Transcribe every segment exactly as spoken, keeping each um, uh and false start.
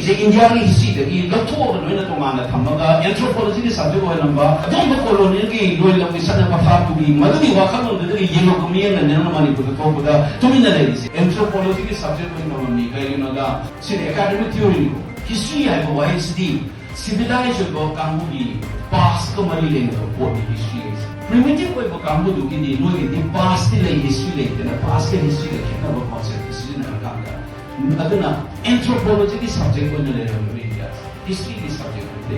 ꯁꯦ ꯏꯟꯗꯤꯌꯥꯒꯤ ꯍꯤꯁꯇ꯭ꯔꯤꯗꯒꯤ ꯂꯧꯊꯣꯛꯑꯒ ꯂꯣꯏꯅ ꯇꯣꯉꯥꯟꯅ ꯊꯝꯃꯒ ꯑꯦꯟꯊ꯭ꯔꯣꯄꯣꯂꯣꯖꯤꯒꯤ ꯁꯕꯖꯦꯛ ꯑꯣꯏꯔꯝꯕ ꯑꯗꯨꯒꯨꯝꯕ ꯀꯣꯂꯣꯅꯤꯌꯦꯜꯒꯤ ꯂꯣꯏꯂꯝꯒꯤ ꯁꯠꯅ ꯄꯊꯥꯞꯇꯨꯒꯤ ꯃꯗꯨꯒꯤ ꯋꯥꯈꯜꯂꯣꯟꯗꯨꯗꯒꯤ ꯌꯦꯡꯉꯛꯄ ꯃꯤꯠꯌꯦꯡꯅ ꯅꯪꯅ ꯃꯅꯤꯄꯨꯔꯗ ꯊꯣꯛꯄꯗ ꯇꯨꯃꯤꯟꯅ ꯂꯩꯔꯤꯁꯦ ꯑꯦꯟꯊ꯭ꯔꯣꯄꯣꯂꯣꯖꯤꯒꯤ ꯁꯕꯖꯦꯛ ꯑꯣꯏꯅ ꯉꯝꯃꯝꯃꯤ꯫ ꯀꯩꯒꯤꯅꯣꯗ ꯁꯤꯗꯤ ꯑꯦꯀꯥꯗꯃꯤꯛ ꯊꯤꯑꯣꯔꯤꯅꯤꯀꯣ꯫ ꯍꯤꯁꯇ꯭ꯔꯤ ꯍꯥꯏꯕ ꯋꯥꯍꯩꯁꯤꯗꯤ ꯁꯤꯚꯤꯂꯥꯏꯁ ꯑꯣꯏꯕ ꯀꯥꯡꯕꯨꯒꯤ ꯄꯥꯁꯀ ꯃꯔꯤ ꯂꯩꯅꯕ ꯄꯣꯠꯅꯤ ꯍꯤꯁꯇ꯭ꯔꯤ ꯍꯥꯏꯁꯦ꯫ ꯄ꯭ꯔꯤꯃꯤꯇꯤꯚ ꯑꯣꯏꯕ ꯀꯥꯡꯕꯨꯗꯨꯒꯤꯗꯤ ꯃꯣꯏꯒꯤꯗꯤ ꯄꯥꯁꯇꯤ ꯂꯩ, ꯍꯤꯁꯇ꯭ꯔꯤ ꯂꯩꯇꯅ ꯄꯥꯁꯀ ꯍꯤꯁꯇ꯭ꯔꯤꯒ ꯈꯦꯠꯅꯕ ꯀꯣꯟꯁꯦꯞꯇ ꯁꯤꯖꯤꯟꯅꯔꯀꯥꯟꯗ ꯑꯗꯨꯅ ꯑꯦꯟꯊ꯭ꯔꯣꯄꯣꯂꯣꯖꯤꯒꯤ ꯁꯕꯖꯦꯛ ꯑꯣꯏꯅ ꯂꯩꯔꯝꯕ ꯏꯟꯗꯤꯌꯥꯁꯦ ꯍꯤꯁꯇ꯭ꯔꯤꯒꯤ ꯁꯕꯖꯦꯛ ꯅꯠꯇꯦ꯫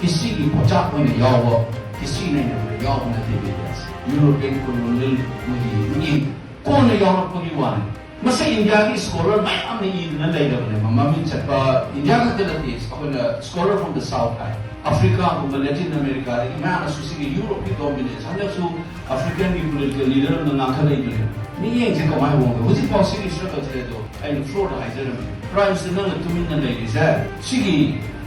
ꯍꯤꯁꯇ꯭ꯔꯤꯒꯤ ꯄꯣꯠꯆꯥꯛ ꯑꯣꯏꯅ ꯌꯥꯎꯕ, ꯍꯤꯁꯇ꯭ꯔꯤ ꯅꯩꯅꯕꯗ ꯌꯥꯎꯕ ꯅꯠꯇꯦ ꯏꯟꯗꯤꯌꯥꯁꯦ꯫ ꯌꯨꯔꯣꯄꯤꯌꯟ ꯀꯣꯂꯣꯅꯤꯌꯦꯜ ꯃꯣꯏꯒꯤ ꯃꯤꯠꯌꯦꯡ ꯀꯣꯟꯅ ꯌꯥꯎꯔꯛꯄꯒꯤ ꯋꯥꯅꯤ꯫ ꯃꯁꯤ ꯏꯟꯗꯤꯌꯥꯒꯤ ꯁ꯭ꯀꯣꯂꯔ ꯃꯌꯥꯝꯅ ꯏꯗꯨꯅ ꯂꯩꯔꯕꯅꯦꯕ꯫ ꯃꯃꯤꯡ ꯆꯠꯄ ꯏꯟꯗꯤꯌꯥ ꯈꯛꯇ ꯅꯠꯇꯦ, ꯑꯩꯈꯣꯏꯅ ꯁ꯭ꯀꯣꯂꯔ ꯐ꯭ꯔꯣꯝ ꯗ ꯁꯥꯎꯠ ꯍꯥꯏ, ꯑꯐ꯭ꯔꯤꯀꯥꯒꯨꯝꯕ, ꯂꯦꯇꯤꯟ ꯑꯃꯦꯔꯤꯀꯥꯗꯒꯤ ꯃꯌꯥꯝꯅꯁꯨ ꯁꯤꯒꯤ ꯌꯨꯔꯣꯞꯀꯤ ꯗꯣꯃꯤꯅꯦꯟꯁ, ꯍꯟꯗꯛꯁꯨ ꯑꯐ꯭ꯔꯤꯀꯥꯟꯒꯤ ꯄꯣꯂꯤꯇꯤꯀꯦꯜ ꯂꯤꯗꯔ ꯑꯃꯅ ꯉꯥꯡꯈꯠꯂꯛꯏꯗꯨꯅꯦ꯫ ꯃꯤꯠꯌꯦꯡꯁꯦ ꯀꯃꯥꯏꯅ ꯍꯣꯡꯒꯦ? ꯍꯧꯖꯤꯛꯐꯥꯎ ꯁꯤꯒꯤ ꯁ꯭ꯇ꯭ꯔꯒꯜꯁꯦ ꯑꯗꯣ ꯑꯩꯅ ꯐ꯭ꯂꯣꯔꯗ ꯍꯥꯏꯖꯔꯝꯃꯤ꯫ ꯄ꯭ꯔꯥꯏꯝ ꯃꯤꯅꯤꯁꯇꯔ ꯅꯪꯅ ꯇꯨꯃꯤꯟꯅ ꯂꯩꯔꯤꯁꯦ ꯁꯤꯒꯤ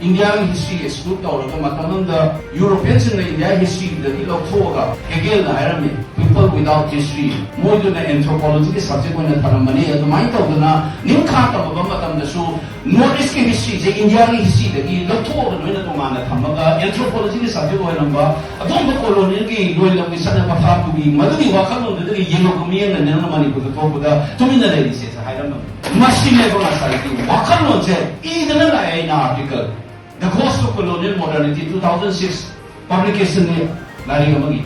ꯏꯟꯗꯤꯌꯥꯒꯤ ꯍꯤꯁꯇ꯭ꯔꯤ ꯑꯦꯛꯁꯀ꯭ꯂꯨꯗ ꯇꯧꯔꯒ ꯃꯇꯝ ꯑꯃꯗ ꯌꯨꯔꯣꯄꯤꯌꯟꯁꯤꯡꯅ ꯏꯟꯗꯤꯌꯥꯒꯤ ꯍꯤꯁꯇ꯭ꯔꯤꯗꯒꯤ ꯂꯧꯊꯣꯛꯑꯒ ꯍꯦꯒꯦꯜꯅ ꯍꯥꯏꯔꯝꯃꯤ, "People without history", ꯃꯣꯏꯗꯨꯅ ꯑꯦꯟꯊ꯭ꯔꯣꯄꯣꯂꯣꯖꯤꯒꯤ ꯁꯕꯖꯦꯛ ꯑꯣꯏꯅ ꯊꯝꯂꯝꯕꯅꯤ꯫ ꯑꯗꯨꯃꯥꯏꯅ ꯇꯧꯗꯅ ꯅꯤꯡꯈꯥ ꯇꯝꯃꯕ ꯃꯇꯝꯗꯁꯨ ꯅꯣꯔꯠ ꯏꯁꯀꯤ ꯍꯤꯁꯇ꯭ꯔꯤꯁꯦ ꯏꯟꯗꯤꯌꯥꯒꯤ ꯍꯤꯁꯇ꯭ꯔꯤꯗꯒꯤ ꯂꯧꯊꯣꯛꯑꯒ ꯂꯣꯏꯅ ꯇꯣꯉꯥꯟꯅ ꯊꯝꯃꯒ ꯑꯦꯟꯊ꯭ꯔꯣꯄꯣꯂꯣꯖꯤꯒꯤ ꯁꯕꯖꯦꯛ ꯑꯣꯏꯔꯝꯕ ꯑꯗꯣꯝꯕ ꯀꯣꯂꯣꯅꯤꯌꯦꯜꯒꯤ ꯂꯣꯏꯂꯝꯒꯤ ꯆꯠꯅ ꯄꯊꯥꯞꯇꯨꯒꯤ ꯃꯗꯨꯒꯤ ꯋꯥꯈꯜꯂꯣꯟꯗꯨꯗꯒꯤ ꯌꯦꯡꯂꯛꯄ ꯃꯤꯌꯦꯡꯅ ꯅꯪꯅ ꯃꯅꯤꯄꯨꯔꯗ ꯊꯣꯛꯄꯗ ꯇꯨꯃꯤꯟꯅ ꯂꯩꯔꯤꯁꯦ ꯍꯥꯏꯔꯝꯃꯤ꯫ ꯃꯁꯤꯅꯦꯕ ꯉꯁꯥꯏꯒꯤ ꯋꯥꯈꯜꯂꯣꯟꯁꯦ ꯏꯗꯅ ꯂꯥꯛꯑꯦ ꯑꯩꯅ article. The Ghost of Colonial Modernity, two thousand six publication ꯅꯤ ꯂꯥꯏꯔꯤꯛ ꯑꯃꯒꯤ꯫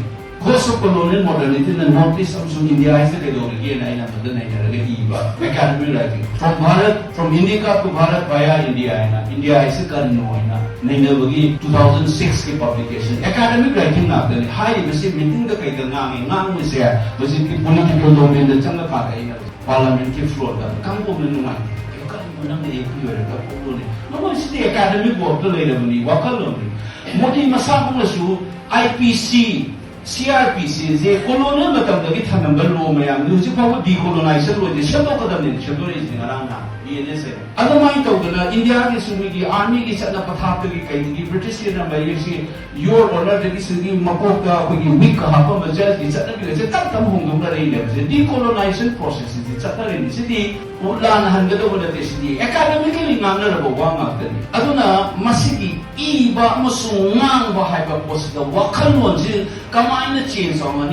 Ghost of Colonial Modernity ꯅ North East ꯑꯃꯁꯨꯡ ꯏꯟꯗꯤꯌꯥ ꯍꯥꯏꯁꯦ ꯀꯩꯗꯧꯔꯒꯦꯅ ꯑꯩꯅ ꯑꯃꯗ ꯅꯩꯅꯔꯒ ꯏꯕ academic writing. From Bharat, from Indica to Bharat via India ꯍꯥꯏꯅ ꯏꯟꯗꯤꯌꯥ ꯍꯥꯏꯁꯦ ꯀꯔꯤꯅꯣ ꯍꯥꯏꯅ ꯅꯩꯅꯕꯒꯤ two thousand six ꯀꯤ publication꯫ ꯑꯦꯀꯥꯗꯃꯤꯛ ꯔꯥꯏꯇꯤꯡ ꯉꯥꯛꯇꯅꯤ꯫ ꯍꯥꯏꯔꯤꯕꯁꯤ ꯃꯤꯇꯤꯡꯗ ꯀꯩꯗ ꯉꯥꯡꯉꯤ, ꯉꯥꯡꯕꯁꯦ ꯍꯧꯖꯤꯛꯇꯤ ꯄꯣꯂꯤꯇꯤꯀꯦꯜ ꯗꯣꯃꯦꯟꯗ ꯆꯪꯉꯀꯥꯟꯗ ꯑꯩꯅ ꯄꯥꯔꯂꯥꯃꯦꯟꯠꯀꯤ ꯐ꯭ꯂꯣꯔꯗ ꯀꯝ ꯀꯧꯅ ꯅꯨꯡꯉꯥꯏꯇꯦ꯫ ꯑꯦ, ꯀꯔꯤꯅꯣ ꯅꯪꯅ ꯑꯦꯝ ꯄꯤ ꯑꯣꯏꯔꯒ ꯀꯧꯗꯣꯅꯦ? ꯃꯃꯣꯏꯁꯤꯗꯤ ꯑꯦꯀꯥꯗꯃꯤꯛ ꯋꯥꯔꯛꯇ ꯂꯩꯔꯕꯅꯤ, ꯋꯥꯈꯜꯂꯣꯟꯅꯤ꯫ ꯃꯣꯗꯤ ꯃꯁꯥꯃꯛꯅꯁꯨ ꯑꯥꯏ ꯄꯤ ꯁꯤ, ꯁꯤ ꯑꯥꯔ ꯄꯤ ꯁꯤ ꯁꯦ ꯀꯣꯂꯣꯅꯤꯌꯦꯜ ꯃꯇꯝꯗꯒꯤ ꯊꯝꯂꯝꯕ ꯂꯣ ꯃꯌꯥꯝꯗꯨ ꯍꯧꯖꯤꯛ ꯐꯥꯎꯕ ꯗꯤꯀꯣꯂꯣꯅꯥꯏꯖꯦꯁꯟ ꯂꯣꯏꯗꯦ, ꯁꯦꯝꯗꯣꯛꯀꯗꯕꯅꯤ, ꯁꯦꯝꯗꯣꯔꯛꯏꯁꯤꯅꯦ ꯉꯔꯥꯡ ꯅꯍꯥꯟ ꯕꯤ ꯑꯦꯟ ꯑꯦꯁ ꯍꯥꯏꯅ꯫ ꯑꯗꯨꯃꯥꯏꯅ ꯇꯧꯗꯅ ꯏꯟꯗꯤꯌꯥꯒꯤꯁꯨ ꯃꯤꯒꯤ ꯑꯥꯔꯃꯤꯒꯤ ꯆꯠꯅ ꯄꯊꯥꯞꯇꯒꯤ ꯀꯩꯗꯒꯤ ꯕ꯭ꯔꯤꯇꯤꯁꯀꯤꯅ ꯃꯌꯦꯛꯁꯤ ꯌꯣꯔ ꯑꯣꯅꯔꯗꯒꯤ ꯁꯤꯒꯤ ꯃꯀꯣꯛꯇ ꯑꯩꯈꯣꯏꯒꯤ ꯋꯤꯛꯀ ꯍꯥꯞꯄꯝꯕ ꯆꯔꯆꯀꯤ ꯆꯠꯅꯕꯤꯒꯁꯦ ꯇꯞ ꯇꯞꯅ ꯍꯣꯡꯗꯣꯛꯅꯔꯛꯏꯅꯦꯕꯁꯦ꯫ ꯗꯤꯀꯣꯂꯣꯅꯥꯏꯖꯦꯁꯟ ꯄ꯭ꯔꯣꯁꯦꯁꯁꯤꯗꯤ ꯆꯠꯊꯔꯤꯕꯁꯤꯗꯤ ꯂꯥꯟꯅ ꯍꯟꯒꯗꯧꯕ ꯅꯠꯇꯦ꯫ ꯁꯤꯗꯤ academically ꯉꯥꯡꯅꯔꯕ ꯋꯥ ꯉꯥꯛꯇꯅꯤ꯫ ꯑꯗꯨꯅ ꯃꯁꯤꯒꯤ ꯏꯕ ꯑꯃꯁꯨꯡ ꯉꯥꯡꯕ ꯍꯥꯏꯕ ꯄꯣꯠꯁꯤꯗ ꯋꯥꯈꯜꯂꯣꯟꯁꯤ ꯀꯃꯥꯏꯅ change ꯇꯧꯔꯝꯒꯅꯤ?